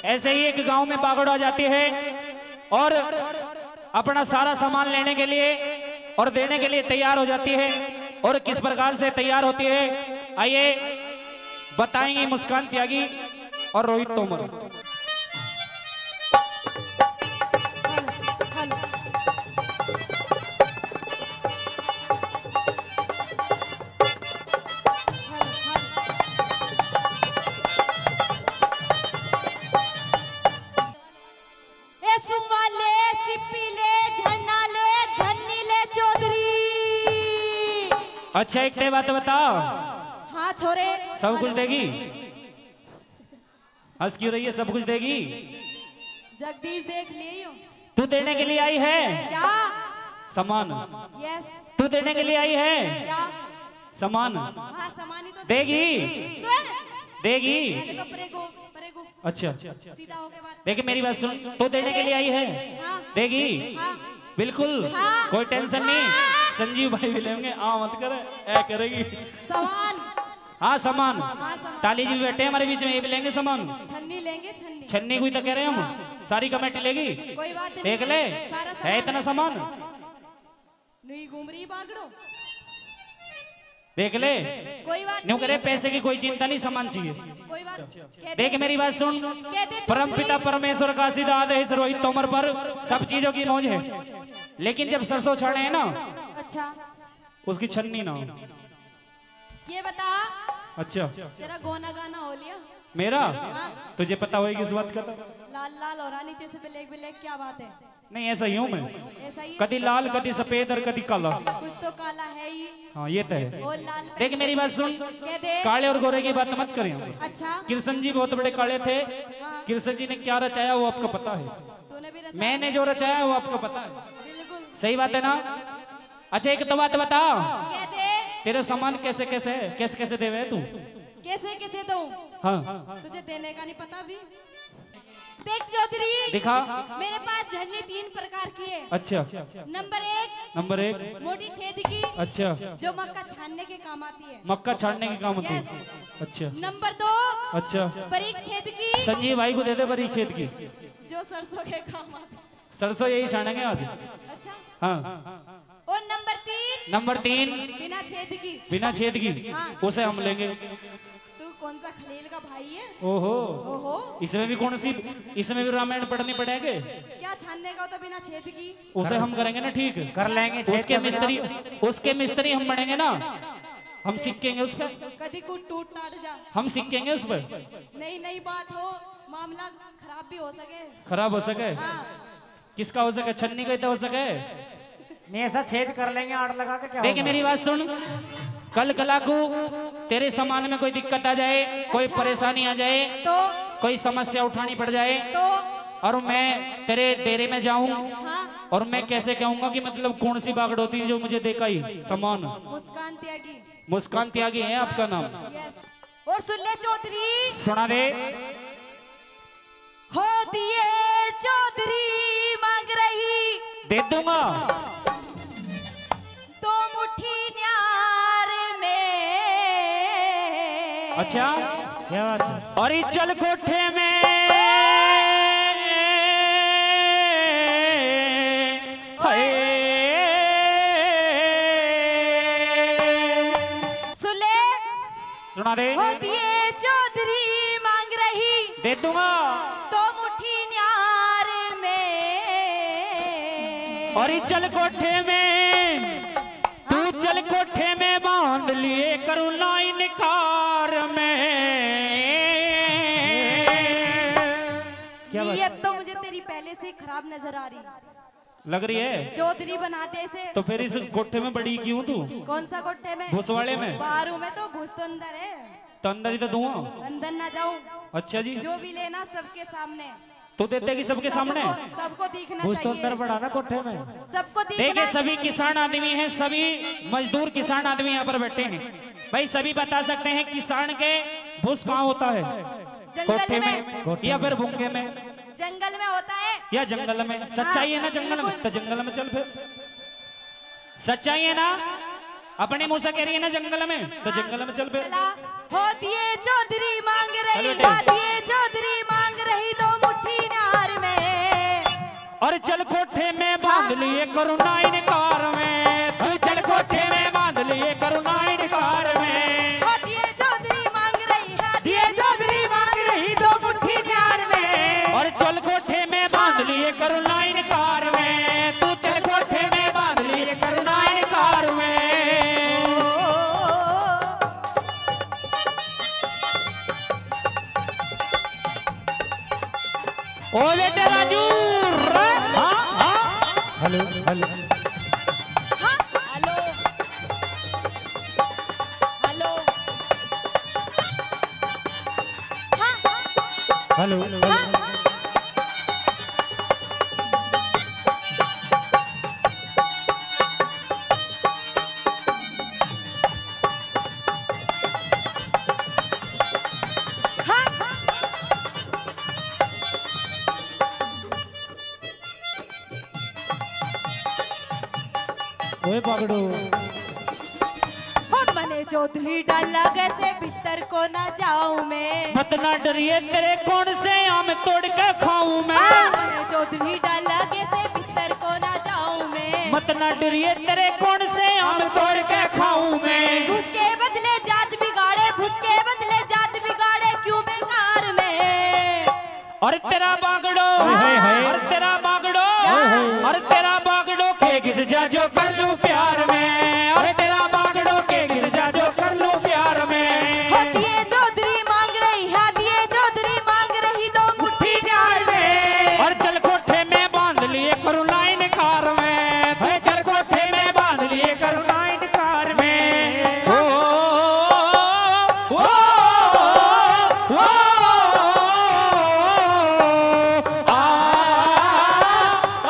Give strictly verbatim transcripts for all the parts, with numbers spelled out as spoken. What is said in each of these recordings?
ऐसे ही एक गांव में बागड़ आ जाती है और अपना सारा सामान लेने के लिए और देने के लिए तैयार हो जाती है। और किस प्रकार से तैयार होती है, आइए बताएंगे मुस्कान त्यागी और रोहित तोमर। ए सुम्मा ले, सिप्पी ले, झन्ना ले, झन्नी ले चौधरी। अच्छा, एक ते बात बताओ। हाँ छोरे। सब कुछ देगी? हंस क्यों रही है? सब कुछ देगी? जगदीश देख लियो। तू देने के लिए आई है? क्या? सामान। यस। तू देने के लिए आई है? क्या? सामान। हाँ, सामान ही तो देगी। सुन। देगी। पहले तो परेगो, परेगो। अच्छा। सीधा होके बात। देख मेरी बात सुन, तू देने के लिए आई है? हाँ। देगी। हाँ। बिल्कुल। हाँ। कोई टेंशन नहीं। हाँ। संजीव भाई भी लेंगे, आ मत कर, ऐ करेगी। सामान। हाँ, सामान। हाँ, सामान। ताली जी भी बैठे हैं हमारे बीच में, ये भी लेंगे सामान। छन्नी लेंगे, छन्नी। छन्नी कोई तो कह रहे हैं हम। हाँ। सारी कमेटी लेगी। कोई बात नहीं। देख ले। सारा है सामान इतना है। सामान। नहीं घूम रही बागड़ो। देख ले। कोई बात न्यू नहीं। करे, पैसे की कोई चिंता नहीं, सामान चाहिए। कोई बात। कह दे। देख मेरी बात सुन। कह दे परम चौधरी। पिता परमेश्वर का सीधा आदेश रोहित तोमर पर सब चीजों की मौज है, लेकिन जब सरसों छाने हैं ना, अच्छा। उसकी छन्नी ना हो। ये बता। अच्छा। तेरा गोना गाना हो लिया? मेरा? हाँ। तुझे पता होएगी इस बात का तो। लाल लाल हो रहा नीचे से black black, क्या बात है? नहीं, ऐसा ही हूँ मैं। ऐसा ही? कदी लाल, कदी सफेद और कदी काला। कुछ तो काला है ही। हाँ, ये तो है। और लाल देख मेरी बात सुन। कह दे। काले और गोरे की बात मत करें। अच्छा। कृष्ण जी बहुत बड़े काले थे। हाँ। कृष्ण जी ने क्या रचाया वो आपको पता है? तूने भी रचाया। मैंने जो रचाया है वो आपको पता है। बिल्कुल। सही बात है ना? अच्छा, एक तो बात बता। कह दे। तेरे सामान कैसे कैसे है, कैसे कैसे देवे है तू? कैसे कैसे दूं? हाँ। तुझे देने का नहीं पता भी। देख चौधरी, दिखा। मेरे पास झन्नी तीन प्रकार की है। अच्छा। नंबर एक। नंबर एक। मोटी छेद की। अच्छा। जो मक्का छानने के काम आती है। मक्का छानने के काम आती है। यस। अच्छा। नंबर दो। अच्छा। बारीक छेद की। संजीव भाई को दे दे बारीक छेद की। जो सरसों के काम आती है। सरसों यही छानेंगे आज। अच्छा। हाँ। और नंबर तीन। नंबर तीन। बिना छेद की। बिना छेद की। हाँ। उसे हम लेंगे। तू कौन सा खलील का भाई है? ओहो। ओहो। इसमें भी कौन सी, इसमें भी रामायण पढ़नी पड़ेगी? क्या छानने का होता बिना छेद की? उसे हम करेंगे ना ठीक। कर लेंगे छेद उसके के बिना। मिस्त्री, उसके मिस्त्री हम बनेंगे ना, हम सीखेंगे उस पर। कदी कुछ टूट टाट जा। हम सीखेंगे उस पर। नई नई बात हो, मामला खराब भी हो सके। खराब हो सके? हाँ। किसका हो सके? छन्नी का इतना हो सके? नहीं, ऐसा छेद कर लेंगे आड़ लगा के, क्या देख होगा? मेरी बात सुन, कल कलाकू तेरे सामान में कोई दिक्कत आ जाए, कोई अच्छा। परेशानी आ जाए, तो? कोई समस्या उठानी पड़ जाए, तो? और मैं तेरे डेरे में जाऊं, हाँ। और मैं कैसे कहूंगा कि मतलब कौन सी बागड़ होती है जो मुझे देगा ही सामान? मुस्कान त्यागी। मुस्कान त्यागी है आपका नाम। यस। और सुन ले चौधरी। सुना दे। हो दिए चौधरी मांग रही। दे दूंगा। दो मुट्ठी न्यार में। अच्छा। क्या बात है? और ई चल कोठे में। हाय। सुन ले। सुना दे। हो दिए चौधरी मांग रही। दे दूंगा। दो मुट्ठी न्यार में। और ई चल कोठे में, तू चल कोठे में बांध लिए करूं लाइन कार में। क्या बात? नीयत तो मुझे तेरी पहले से ही खराब नजर आ रही। लग रही है। चौधरी बनाते से। तो फिर इस कोठे में बड़ी क्यों तू? कौन सा कोठे में? भूस वाले में। बाहर हूँ मैं तो, घुस तो अंदर है। तो अंदर ही तो दूं। अंदर ना जाऊं। अच्छा जी। जो भी लेना सबके सामने। तो दे देगी सबके सामने? सबको, सबको दिखना चाहिए। घुस तो अंदर पड़ा ना कोठे में। सबको दिखना चाहिए। देखिए, सभी किसान आदमी हैं, सभी मजदूर किसान आदमी यहाँ पर बैठे हैं। भाई, सभी बता सकते हैं किसान के भूस कहाँ होता है? जंगल में। कोठे में या फिर भूंगे में? जंगल में होता है। या जंगल में? सच्चाई है ना जंगल में? बिल्कुल। तो जंगल में चल फिर। सच्चाई है ना? अपने मुंह से कह रही है ना जंगल में, तो जंगल में चल फिर। चला। हो दिए चौधरी मांग रही, चलो बेटे। हो दिए चौधरी मांग रही, दो अरे चल कोठे में बांध लिए करुणा इनकार में, अरे चल कोठे में बांध लिए करुणा इनकार में। ओ दिए चौधरी मांग रही है, दिए चौधरी मांग रही दो मुट्ठी न्यार में। अरे चल कोठे में बांध लिए करुणा इनकार में, तू चल कोठे में बांध लिए करुणा इनकार में। ओ बेटे राजू, रे, हाँ, हाँ। Hello, hello. हाँ, हेलो। हेलो। हाँ। Hello, hello. हाँ। ओए पकड़ो। हो मने चौधरी डाला कैसे भीतर को ना जाऊं मैं। मत ना डरिए तेरे कौन से आम तोड़ के खाऊं मैं। हाँ, मने चौधरी डाला कैसे भीतर को ना जाऊं मैं। मत ना डरिए तेरे कौन से आम तोड़ के खाऊं मैं। घुस के बदले जात बिगाड़े, घुस के बदले जात बिगाड़े क्यों बेकार में। अरे तेरा बागड़ो, हाय, हाय, हाय। अरे तेरा बागड़ो, हाय, हाय। अरे तेरा बागड़ो के घिस जा जो कर लूं प्यार में। अरे तेरा बागड़ो के घिस जा जो कर लूं प्यार में। हो दिए चौधरी मांग रही है, दिए चौधरी मांग रही दो मुट्ठी प्यार में। और चल कोठे में बांध लिए करुणा इनकार में। अरे चल कोठे में बांध लिए करुणा इनकार में। ओ, ओ, ओ, ओ, आ,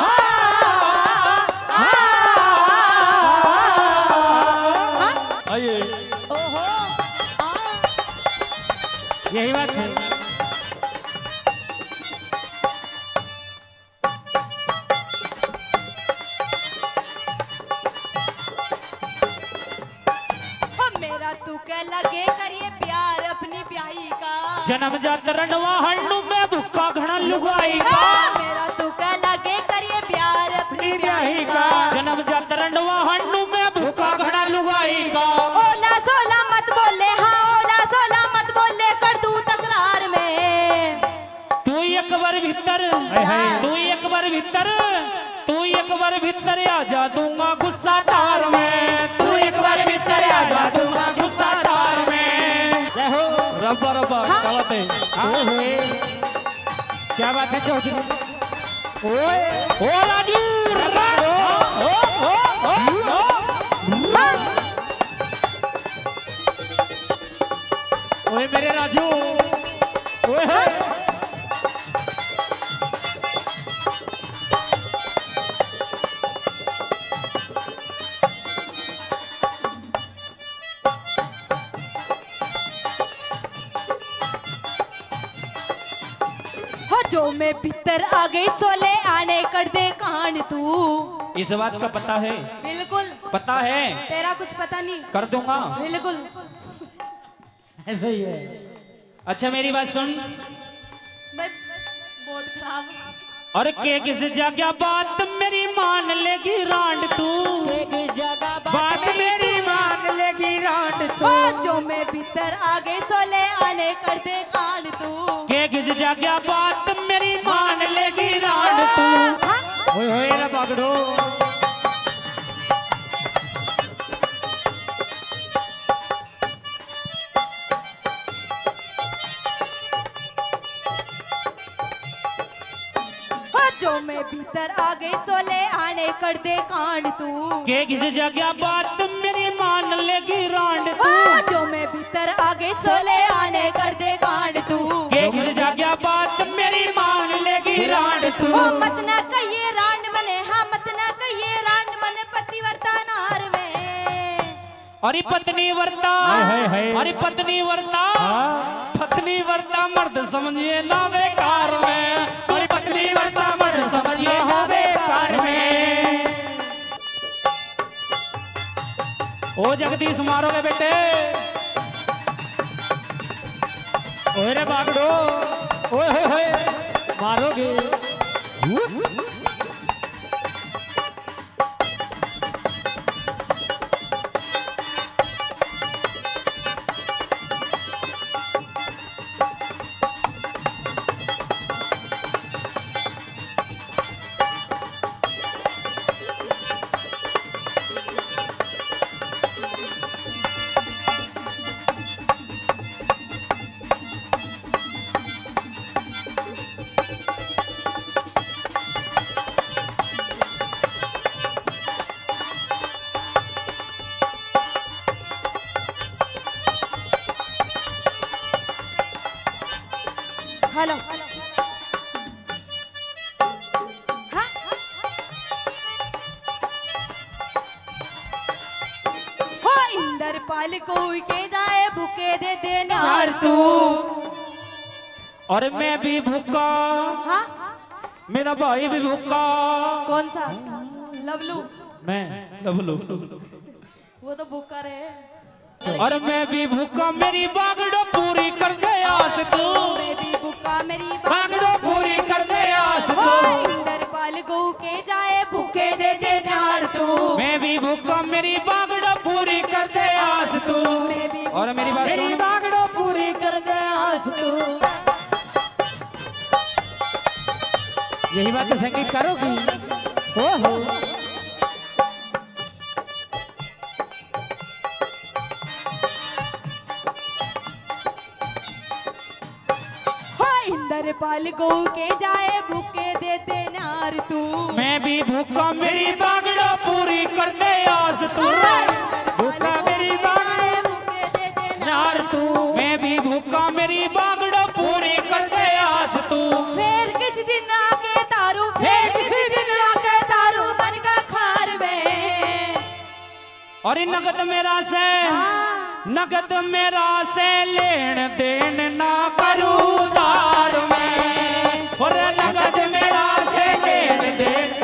आ, आ, आ। आइए। ओहो, आ। यही बात है। ओ मेरा तू कह लगे करिए प्यार अपनी ब्याही का। जन्म जात रंडवा हन्नू में भुक्का घणा लुगाई का। ओ मेरा तू कह लगे करिए प्यार अपनी ब्याही का। जन्म जात रंडवा हन्नू में भुक्का घणा लुगाई का। ओला सोला मत बोले, हाँ, ओला सोला मत बोले, कर दूं तकरार में। तू एक बार भीतर, हाय, हाय। तू एक बार भीतर, तू एक बार भीतर आ जा दूंगा गुस्सा तार में। तू एक बार भीतर आ जा दूंगा गुस्सा तार में। जय हो। रब्बा, रब्बा, हाँ। क्या बात है? हाँ। ओए होए। क्या बात है चौधरी? ओए। ओ राजू, रा-, ओ, ओ, ओ, ओ, ओ। ओए मेरे राजू। ओए होए। हो जो मैं भीतर आ गई सोले आने कर दे कान तू। इस बात का पता है? बिल्कुल। पता है? तेरा कुछ पता नहीं। कर दूंगा। बिल्कुल। ऐसे ही है। अच्छा, मेरी बात सुन। भाई, बहुत खराब। और के किस जगह बात मेरी मान लेगी रांड तू? के किस जगह बात बात मेरी मेरी तू मान लेगी रांड तू? ओ, जो मैं भीतर आ गई सोले आने कर दे कांड तू। के किस जगह बात मेरी मान लेगी रांड तू? हाँ? ओए होए रे पकड़ो। ओ जो मैं भीतर आ गई सोले आने कर दे कांड तू। के किस जगह बात मेरी मान लेगी रांड तू? ओ जो मैं भीतर आ गई सोले आने कर दे कांड तू। के किस जगह बात मेरी मान लेगी रांड तू? ओ मत ना कहिए रांड मने, हाँ मत ना कहिए रांड मने पतिव्रता नार में। अरे पत्नी व्रता, हाय, हाय, हाय। अरे पत्नी व्रता, हाँ। पत्नी व्रता मर्द समझिए ना बेकार में। अरे पत्नी व्रता मर्द समझिए ना बेकार में। ओ जगदीश मारोगे बेटे। ओए रे बागड़ो, ओए होए होए, मारोगे। को के जाए भूखे दे दे नार तू। और मैं भी भूखा, हाँ? मेरा भाई भी भूखा। कौन सा? लवलू। मैं लवलू। वो तो भूखा रहे। और मैं भी भूखा, मेरी बागड़ो पूरी कर दे आस तू। मैं भी भूखा, मेरी बागड़ो पूरी कर दे आस तू। इंद्रपाल गऊ के जाए भूखे दे दे नार तू। मैं भी भूखा, मेरी बागड़ो पूरी कर दे आस तू। मैं भी और मेरी बात सुन, बागड़ो पूरी कर दे आस तू। यही बात तो संगीत करोगी। ओहो। हो इंद्रपाल गऊ के जाए भूखे दे दे नार तू। मैं भी भूखा, मेरी बागड़ा पूरी कर दे आस तू। भूखा मेरी बागड़ा नार तू। मैं भी भूखा, मेरी बागड़ा पूरी कर दे आस तू। फेर किसी दिन आके तारू, फेर किसी दिन आके तारू मन का खार में। और नगद मेरा से, हाँ। नगद मेरा से लेन देन ना करू उधार में। और नगद मेरा से लेन देन